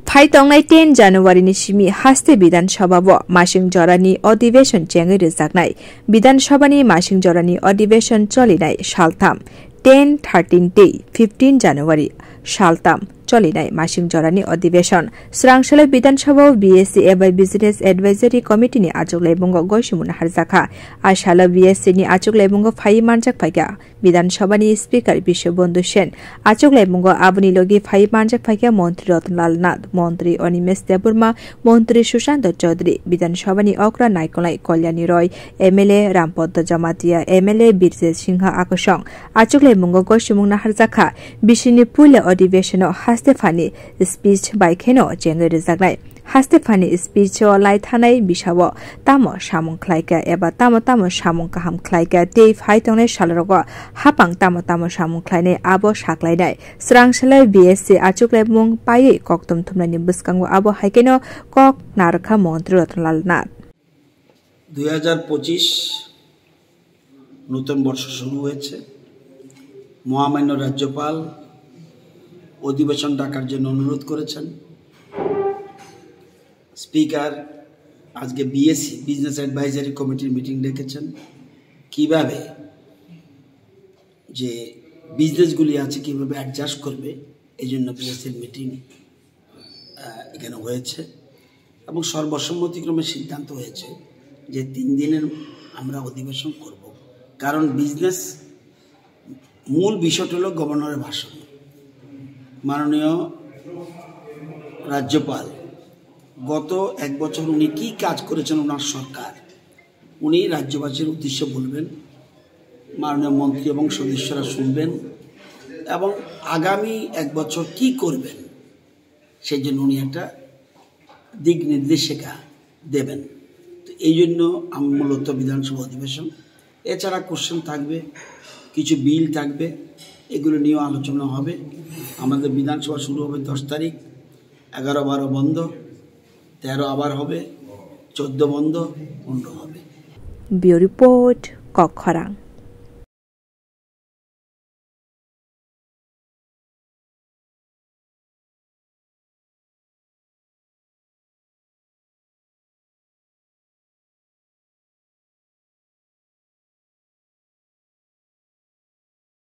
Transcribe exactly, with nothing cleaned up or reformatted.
Phai tongnai ten January ni simi haste Bidhan Sabha o masing jorani adhiveshon chengwi rwjaknai. Bidhan Sabha ni masing jorani adhiveshon cholinai saltham, ten, thirteen tei fifteen January saltham cholinai masing jorani adhiveshon. Srangsalai Bidhan Sabha o B S C eba Business Advisory Committee ni achuklaimungo goisimung naharjakha. A salo B S C ni achuklaimungo phaiwi manjak phaikha. Bidhan Sabha ni Speaker Biswabandhu Sen. Achuklaimungo aboni logi phaiwi manjak phaikha Montri Ratanlal Nath, Montri Animesh Debbarma, Montri Sushanta Chaudhary, Bidhan Sabha ni okra naikolnai Kalyani Roy, M L A Rampadda Jamatia, M L A Birjit Singha Akosong. Achuklaimungo goisimung naharjakha, bisini puila adhiveshon o haste phani speech bai kheno chengwi rwjaknai. Haste phani speech o lai thanai bisao tamo samung khlaikha eba tamo tamo samung kaham khlaikha tei phai tongnai salrogo hapang tamo tamo samung khlainai abo saklainai. Srangsalai B S C achuklaimung paiwi kokthum thumnaini bwskango abo hai kheno kok narwkha Montri Ratanlal Nath. দুই হাজার পঁচিশ নতুন বর্ষ শুরু হয়েছে। মহামান্য রাজ্যপাল অধিবেশন ডাকার জন্য অনুরোধ করেছেন। স্পিকার আজকে বিএসসি, বিজনেস অ্যাডভাইজারি কমিটির মিটিং ডেকেছেন। কিভাবে যে বিজনেসগুলি আছে, কিভাবে অ্যাডজাস্ট করবে, এই জন্য বিএসসির মিটিং আহ, এখানে হয়েছে এবং সর্বসম্মতিক্রমে সিদ্ধান্ত হয়েছে যে তিন দিনের আমরা অধিবেশন করব, কারণ বিজনেস মূল বিষয়টা হলো গভর্নরের ভাষণ। মাননীয় রাজ্যপাল গত এক বছর উনি কি কাজ করেছেন ওনার সরকার, উনি রাজ্যবাসীর উদ্দেশ্যে বলবেন, মাননীয় মন্ত্রী এবং সদস্যরা শুনবেন এবং আগামী এক বছর কি করবেন সেই জন্য উনি একটা দিক নির্দেশিকা দেবেন। তো এই জন্য আম-, মূলত বিধানসভা অধিবেশন। এছাড়া কোশ্চেন থাকবে, কিছু বিল থাকবে, এগুলো নিয়েও আলোচনা হবে। আমাদের বিধানসভা শুরু হবে দশ তারিখ, এগারো বারো বন্ধ, তেরো আবার হবে, চোদ্দ বন্ধ, পনেরো হবে। Bureau Report, Kokkhorang.